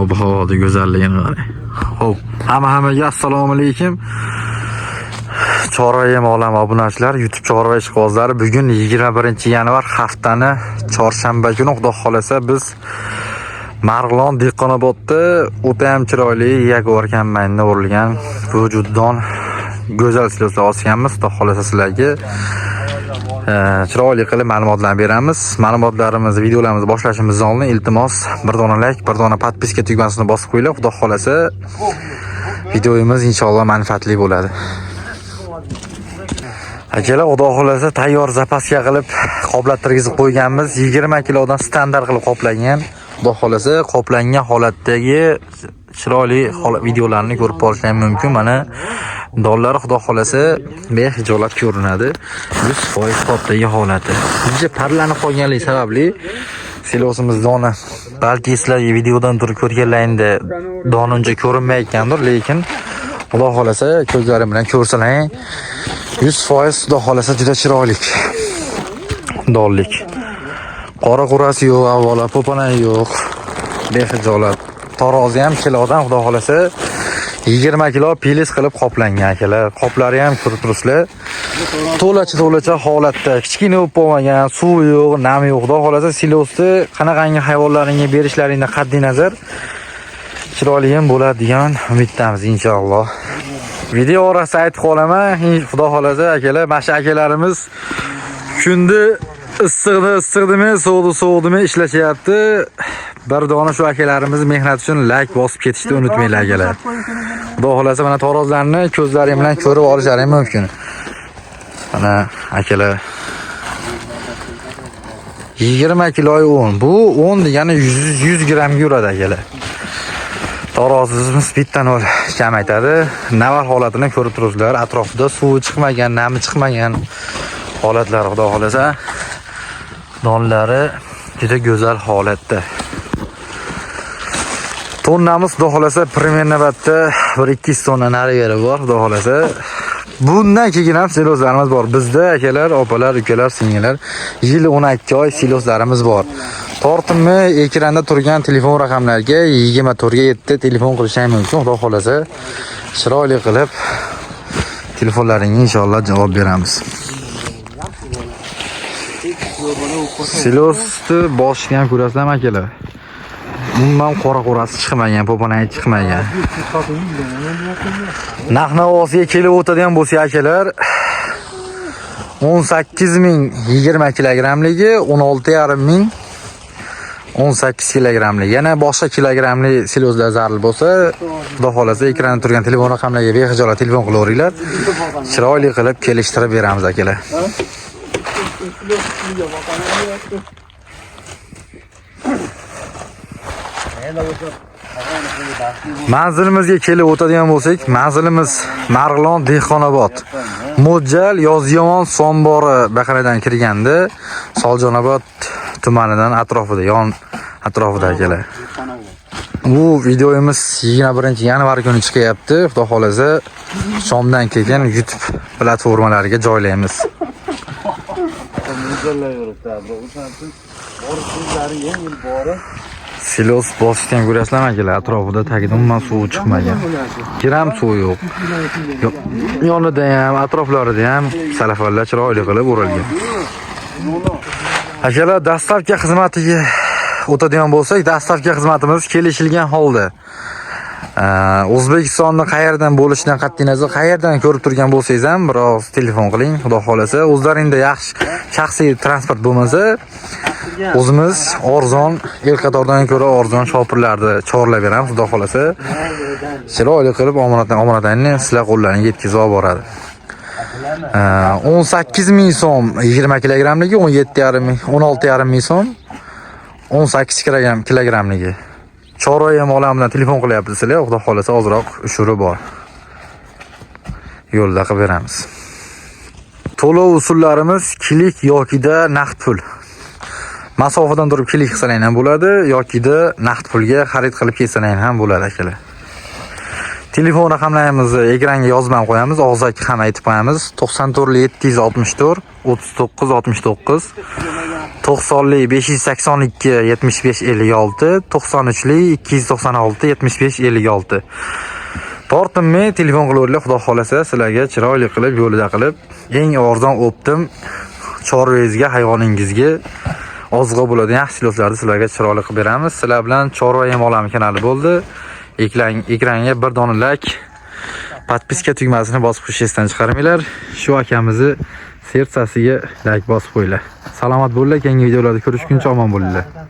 Ob-havoni go'zalligini qarang. Xo'p, hammaga assalomu alaykum. Chorva yem olami obunachilar, YouTube chorva ishqibozlari, bugun 21-yanvar, haftani chorshanba kuni, Xudo xolasa, biz Marg'ilon Dehqonobodda o'ta ham chiroyli Jaguar kombaynda urilgan vujuddon go'zal siloslar osganmiz. Xudo xolasa, sizlarga chiroyli qilib ma'lumotlar beramiz. Ma'lumotlarimiz, videolarimizni boshlashimizdan oldin, iltimos, bir dona like, bir dona подписка tugmasini bosib qo'yinglar. Xudo xolasa, videomiz inshaalloh manfaatli bo'ladi. Akalar, xudo xolasa, tayyor запаска qilib qoplattirgizib qo'yganmiz. 20 kilodan standart qilib qoplangan. Xudo xolasa, qoplangan holatdagi chiroyli videolarni ko'rib borishingiz mumkin. Mana donlari, xudo xolasa, behijolat ko'rinadi. 100% qopdagi holati. Uncha parlanib qolganligi sababli silosimiz doni balki sizlarga videodan turib ko'rganlaringda don uncha ko'rinmayotgandir, lekin xudo xolasa, ko'zlarim bilan ko'rsalar, 100%, xudo xolasa, juda chiroyli donlik. Qora qurasi yo'q, avvalo po'pana yo'q. Behijolat. Tarozi ham kilodan, xudo xolasa, 20 kilo плюс qilib qoplangan, akalar. Qoplari ham ko'rib turibsizlar. To'lacha to'lacha holatda, kichkina bo'lib qolmagan, suv yo'q, nam yo'q. Xudo xolasa, silosni qanaqangi hayvonlaringga berishlaringdan qat'iy nazar chiroyli ham bo'ladi degan umiddamiz inshaalloh. Video orasida aytib qolaman, xudo xolasa, akalar, mana shu akalarimiz kunni issiqda issiq demay, sovuqda sovuq demay ishlashyapti. Bir dona shu akalarimiz mehnati uchun like bosib ketishni unutmanglar, akalar. Xudo xolasa, mana tarozlarni ko'zlaring bilan ko'rib olishlaring mumkin. Mana, akalar, 20 kilo 10. Bu 10 degani 100 100 grammga yuradi, akalar. Tarozimiz bitta nol kamaytadi. Navar holatini ko'rib turibsizlar. Atrofida suvi chiqmagan, nami chiqmagan holatlar, xudo xolasa. Donlari juda go'zal holatda. Tonnamiz, xudo xolasa, примерно navbatda bir 200 tonna nari beri bor, xudo xolasa. Bundan keyin ham siloslarimiz bor. Bizda, akalar, opalar, ukalar, singillar, yil 12 oy siloslarimiz bor. Tortinmi ekranda turgan telefon raqamlariga 24 ga 7 telefon qilishingiz mumkin. Xudo xolasa, chiroyli qilib telefonlaringga inshaalloh javob beramiz. Silosni boshiga ham ko'rasizlarmi, akalar? Umuman qora qorasi chiqmagan, po'panagi chiqmagan. Narx navosiga kelib o'tadigan bo'lsa, akalar, 18 ming 20 kilogrammligi, 16,5 ming 18 kilogrammli. Yana boshqa kilogrammli silozlar zarur bo'lsa, xudo xolasa, ekranda turgan telefon raqamlariga behijolat telefon qilaveringlar. Chiroyli qilib kelishtirib beramiz, akalar. Manzilimizga kelib o'tadigan bo'lsak, manzilimiz Marg'ilon Dehqonobod. Mo'ljal Yozyovon Sombori baqaradan kirganda Soljonobod tumanidan atrofida, yon atrofida, akalar. Bu videomiz 21-yanvar kuni chiqyapti. Xudo xolasa, shomdan keyin YouTube platformalariga joylaymiz. O'shaning borib so'zlari yengil borib. Silos bosishdan ko'rasizlarmi, akalar, atrofida, tagida umuman suv chiqmagan. Gram suv yo'q. Yonida ham, atroflarida ham salafanlar chiroyli qilib o'ralgan. Akalar, доставка xizmatiga o'tadigan bo'lsak, доставка xizmatimiz kelishilgan holda. O'zbekistonni qayerdan bo'lishidan qat'iy nazar, qayerdan ko'rib turgan bo'lsangiz ham, biroz telefon qiling, xudo xolasa. O'zlaringda yaxshi shaxsiy transport bo'lmasa, o'zimiz arzon, el qatoridan ko'ra arzon shopirlarni chorlab beramiz, xudo xolasa. Chiroyli qilib omonatdan omonatni sizlar qo'llaringga yetkazib olib boradi. 18 ming so'm 20 kilogrammligi, 17,5 ming, 16,5 ming so'm 18 kilogrammligi. Chorva yem olamidan telefon qilyapti sizlar, xudo xolasa, ozroq ushuri bor. Yo'lda qilib beramiz. To'lov usullarimiz klik yokida naqd pul. Masofadan turib klik qilsang ham bo'ladi yokida naqd pulga xarid qilib kelsang ham bo'ladi, akalar. Telefon raqamlarimizni ekranga yozib ham qo'yamiz, og'zaki ham aytib qo'yamiz. 94 764 39 69. 90lik 582 75 56, 93lik 296 75 56. Tortinmay telefon qilaveringlar, xudo xolasa sizlarga chiroyli qilib, yo'lida qilib, eng arzon оптом chorvangizga, hayvoningizga oziqa bo'ladigan yaxshi siloslarni sizlarga chiroyli qilib beramiz. Sizlar bilan Chorva yem olami kanali bo'ldi. Ekranga bir dona like, подписка tugmasini bosib qo'yish esdan chiqarmanglar. Shu akamizni сердца siga like bosib qo'yinglar. Salomat bo'linglar, keyingi videolarda ko'rishguncha omon bo'linglar.